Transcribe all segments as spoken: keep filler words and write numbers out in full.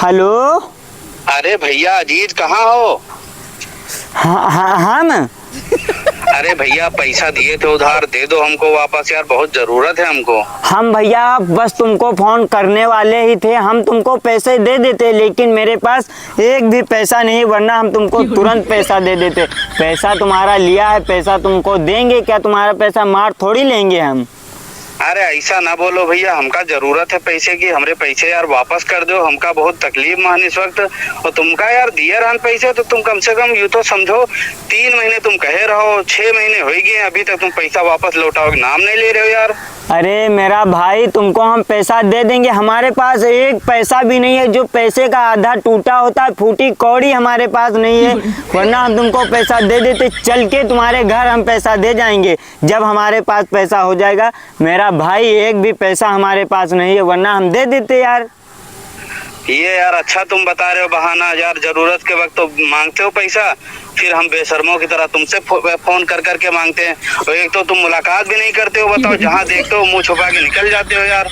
हेलो। अरे भैया अजीज, कहाँ हो? हाँ, हाँ, हाँ ना। अरे भैया, पैसा दिए थे उधार, दे दो हमको वापस यार, बहुत जरूरत है हमको। हम भैया बस तुमको फोन करने वाले ही थे, हम तुमको पैसे दे देते, लेकिन मेरे पास एक भी पैसा नहीं, वरना हम तुमको तुरंत पैसा दे देते। पैसा तुम्हारा लिया है, पैसा तुमको देंगे क्या? तुम्हारा पैसा मार थोड़ी लेंगे हम। अरे ऐसा ना बोलो भैया, हमका जरूरत है पैसे की, हमरे पैसे यार वापस कर दो, हमका बहुत तकलीफ में हन इस वक्त। और तुमका यार दिए रहन पैसे तो तुम कम से कम यूँ तो समझो, तीन महीने तुम कहे रहो, छह महीने होइ गए, अभी तक तुम पैसा वापस लौटाओ के नाम नहीं ले रहे हो यार। अरे मेरा भाई, तुमको हम पैसा दे देंगे, हमारे पास एक पैसा भी नहीं है। जो पैसे का आधा टूटा होता है, फूटी कौड़ी हमारे पास नहीं है, वरना हम तुमको पैसा दे देते, चल के तुम्हारे घर हम पैसा दे जाएंगे। जब हमारे पास पैसा हो जाएगा, मेरा भाई, एक भी पैसा हमारे पास नहीं है, वरना हम दे देते यार। ये यार, अच्छा तुम बता रहे हो बहाना यार, जरूरत के वक्त तो मांगते हो पैसा, फिर हम बेशर्मों की तरह तुमसे फो-, फोन कर करके मांगते हैं। और एक तो तुम मुलाकात भी नहीं करते हो, बताओ, जहाँ देखते हो मुंह छुपा के निकल जाते हो यार।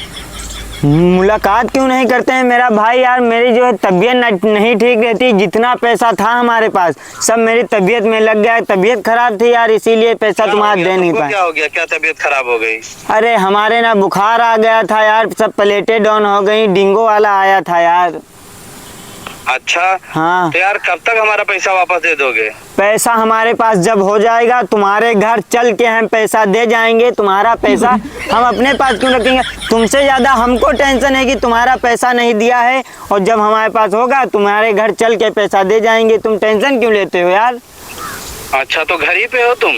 मुलाकात क्यों नहीं करते हैं मेरा भाई? यार, मेरी जो है तबीयत न-, नहीं ठीक रहती, जितना पैसा था हमारे पास, सब मेरी तबीयत में लग गया है। तबीयत खराब थी यार, इसीलिए पैसा तुम्हारा दे नहीं पाए। क्या हो गया? क्या तबीयत खराब हो गई? अरे, हमारे ना बुखार आ गया था यार, सब प्लेटें डाउन हो गई, डेंगू वाला आया था यार। अच्छा। हाँ। तो यार, कब तक हमारा पैसा वापस दे दोगे? पैसा हमारे पास जब हो जाएगा, तुम्हारे घर चल के हम पैसा दे जाएंगे। तुम्हारा पैसा हम अपने पास क्यों रखेंगे? तुमसे ज्यादा हमको टेंशन है कि तुम्हारा पैसा नहीं दिया है, और जब हमारे पास होगा, तुम्हारे घर चल के पैसा दे जाएंगे। तुम टेंशन क्यों लेते हो यार? अच्छा, तो घर ही पे हो तुम?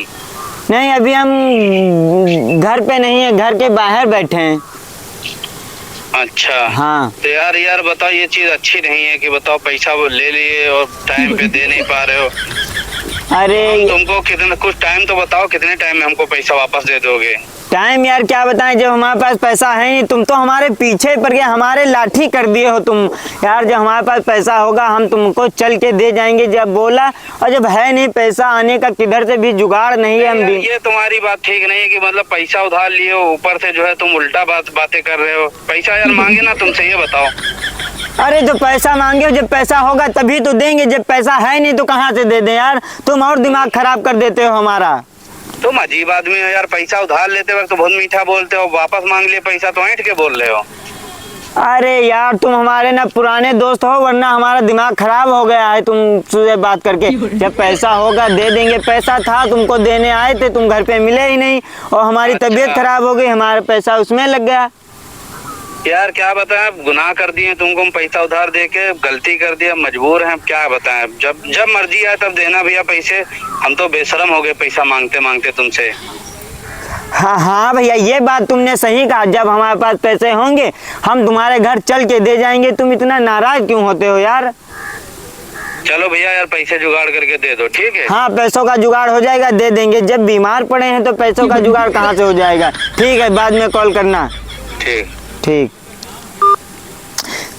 नहीं, अभी हम घर पे नहीं है, घर के बाहर बैठे हैं। अच्छा। हाँ। तो यार, यार बताओ, ये चीज अच्छी नहीं है कि बताओ, पैसा वो ले लिए और टाइम पे दे नहीं पा रहे हो। अरे, हम तुमको कितने, कुछ टाइम तो बताओ, कितने टाइम में हमको पैसा वापस दे दोगे? टाइम यार क्या बताएं, जब हमारे पास पैसा है नहीं, तुम तो हमारे पीछे पड़ गए, हमारे लाठी कर दिए हो तुम। यार, जब हमारे पास पैसा होगा, हम तुमको चल के दे जाएंगे, जब बोला, और जब है नहीं पैसा, आने का किधर से भी जुगाड़ नहीं है। हम नहीं यार, भी ये तुम्हारी बात ठीक नहीं है कि मतलब पैसा उधार लिए हो, ऊपर से जो है तुम उल्टा बात, बातें कर रहे हो। पैसा यार मांगे ना तुमसे, ये बताओ। अरे, तो पैसा मांगे हो, जब पैसा होगा तभी तो देंगे, जब पैसा है नहीं तो कहाँ से दे दें यार? तुम और दिमाग खराब कर देते हो हमारा। तुम अजीब आदमी हो यार, पैसा उधार लेते वक्त बहुत मीठा बोलते हो, वापस मांग लिए पैसा तो ऐंठ के बोल रहे हो। अरे यार, तुम हमारे ना पुराने दोस्त हो, वरना हमारा दिमाग खराब हो गया है तुमसे बात करके। जब पैसा होगा दे देंगे, पैसा था तुमको देने आए थे, तुम घर पे मिले ही नहीं और हमारी अच्छा। तबीयत खराब हो गई, हमारा पैसा उसमें लग गया। यार क्या बताएं, अब गुनाह कर दिए तुमको हम, पैसा उधार दे के गलती कर दिया, मजबूर हैं, अब क्या बताएं, अब जब, जब मर्जी आए तब देना भैया पैसे। हम तो बेशरम हो गए पैसा मांगते मांगते तुमसे। हाँ, हाँ भैया, ये बात तुमने सही कहा, जब हमारे पास पैसे होंगे हम तुम्हारे घर चल के दे जाएंगे। तुम इतना नाराज क्यों होते हो यार? चलो भैया यार, पैसे जुगाड़ करके दे दो, ठीक है? हाँ, पैसों का जुगाड़ हो जाएगा, दे देंगे। जब बीमार पड़े हैं तो पैसों का जुगाड़ कहाँ से हो जाएगा? ठीक है, बाद में कॉल करना। ठीक। ठीक।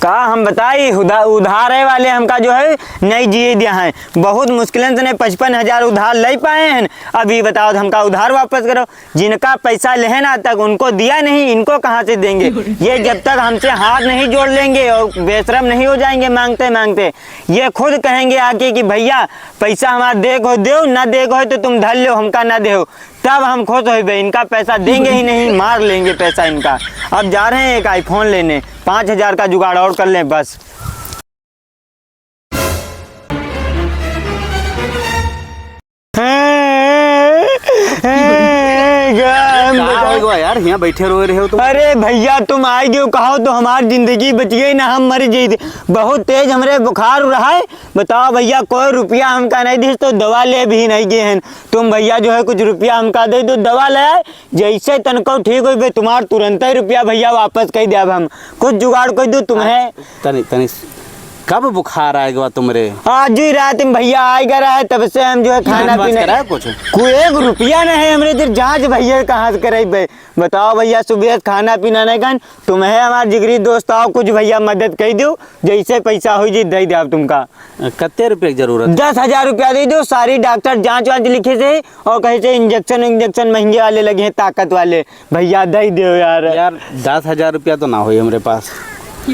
का हम बताई, उधा-, उधारे वाले हमका जो है नहीं जिए दिया है। बहुत मुश्किलन से नहीं पचपन हजार उधार ले पाए हैं। अभी बताओ, हमका उधार वापस करो। जिनका पैसा लेहे ना तक उनको दिया नहीं, इनको कहाँ से देंगे? ये जब तक हमसे हाथ नहीं जोड़ लेंगे और बेशरम नहीं हो जाएंगे मांगते मांगते, ये खुद कहेंगे आके कि भैया पैसा हमारा दे को देव, ना दे को है तो तुम धर लो, हमका ना देव, तब हम खुश होइबे। इनका पैसा देंगे ही नहीं, मार लेंगे पैसा इनका। अब जा रहे हैं एक iPhone लेने, पाँच हजार का जुगाड़ और कर लें बस। का हो गया यार, यहाँ बैठे रोए रहे हो तुम? अरे भैया, तुम आइ गयो, कहो तो हमार जिंदगी बच गई ना, हम मर जाई। बहुत तेज हमरे बुखार रहा है। बताओ भैया, कोई रुपया हमका नहीं दिस तो दवा ले भी नहीं गए हैं। तुम भैया जो है कुछ रुपया हमका दे दो, दवा ले आए, जैसे तनको ठीक होइबे तुम्हार तुरंत ही रुपया भैया वापस कर दे। अब हम कुछ जुगाड़ कर दो तुम्हें। तनी, तनी, कब बुखार आएगा तुमरे? आज ही रात में भैया आएगा रहा है, तब से हम जो है खाना जांच वांच पीना कराया कुछ? कोई एक रुपया नहीं है हमरे इधर, जांच भैया कहाँ से कराइबे? बताओ भैया, सुबह खाना पीना नहीं खान, तुम्हें हमार जिगरी दोस्त आओ, कुछ भैया मदद कर दो, जैसे पैसा हो जी दे दे तुमका। कत्ते रुपये की जरूरत? दस हजार रुपया दे दो, सारी डॉक्टर जांच वांच लिखे से और कहे से इंजेक्शन इंजेक्शन महंगे वाले लगे हैं, ताकत वाले। भैया दे दो यार। यार, दस हजार रुपया तो ना होई हमरे पास।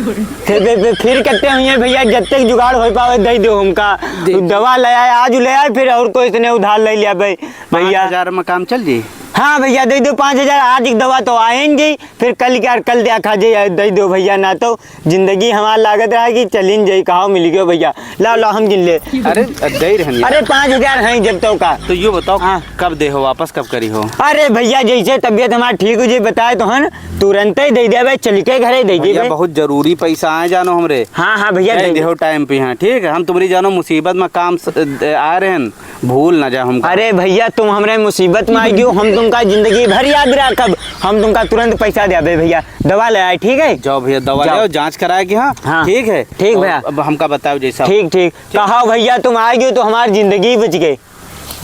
फिर, फिर, फिर, फिर कितने हुई हैं भइया, जब तक जुगाड़ होइ पावे, दइ देउ हमका। दे। दवा लइ आए, आज लइ आए, फिर अउर कोई से नहीं उधार लइ लिया भाई। भइया। पाँच हजार में काम चल जी? हाँ भइया, दइ देउ पाँच हजार, आज एक दवा तो आएन जी, फिर कल क्या, कल देखा जी, दइ देउ भइया, ना तो जिंदगी हमार लागत रहा कि चलिन जाई, कहाँ मिल गयो भइया। लाव, लाव, हम गिन ले। अरे, दइ रहन यार। अरे, पाँच हजार हैं जब तो का। तो यो बताओ, हाँ। कब देहो वापस, कब करिहो? अरे भइया, जइसे तबियत हमार ठीक होइ जाई, बताए तो हन, तुरंतइ दइ देबे, चलिके घरे दइ भइया, देबे। बहुत जरूरी पैसा आए जानो हमरे। हाँ, हाँ भइया, दइ दइ देहो टाइम पे, हाँ, ठीक है? हम तुम्हरी जानो मुसीबत में काम स-, आए रहन, भूल ना जा हमका। अरे भइया, तुम हमरे मुसीबत में आइ गयो, हम तुमका जिंदगी भर याद राखब, हम तुमका तुरंत पैसा देबे भइया। दवा लइ आए, ठीक है? जाओ भइया, दवा जाओ। ले आओ, जाँच कराए के, हाँ? हाँ। ठीक है? ठीक अउर भइया। अब हमका बताओ जइसा। ठीक, ठीक। कहा भइया, तुम आइ गयो तो हमार जिंदगी बच गई।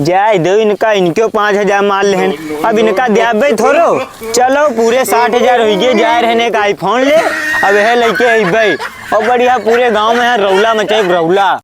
जाइ देउ इनका, इनके पाँच हजार मार लेहन, अब इनका देबे थोड़ो। चलो, पूरे साठ हजार होइ गए, जाइ रहने का iPhone ले, अब यह लइके अइबे। अउर बढ़िया पूरे गाँव में है रौला मचाइब, रौला।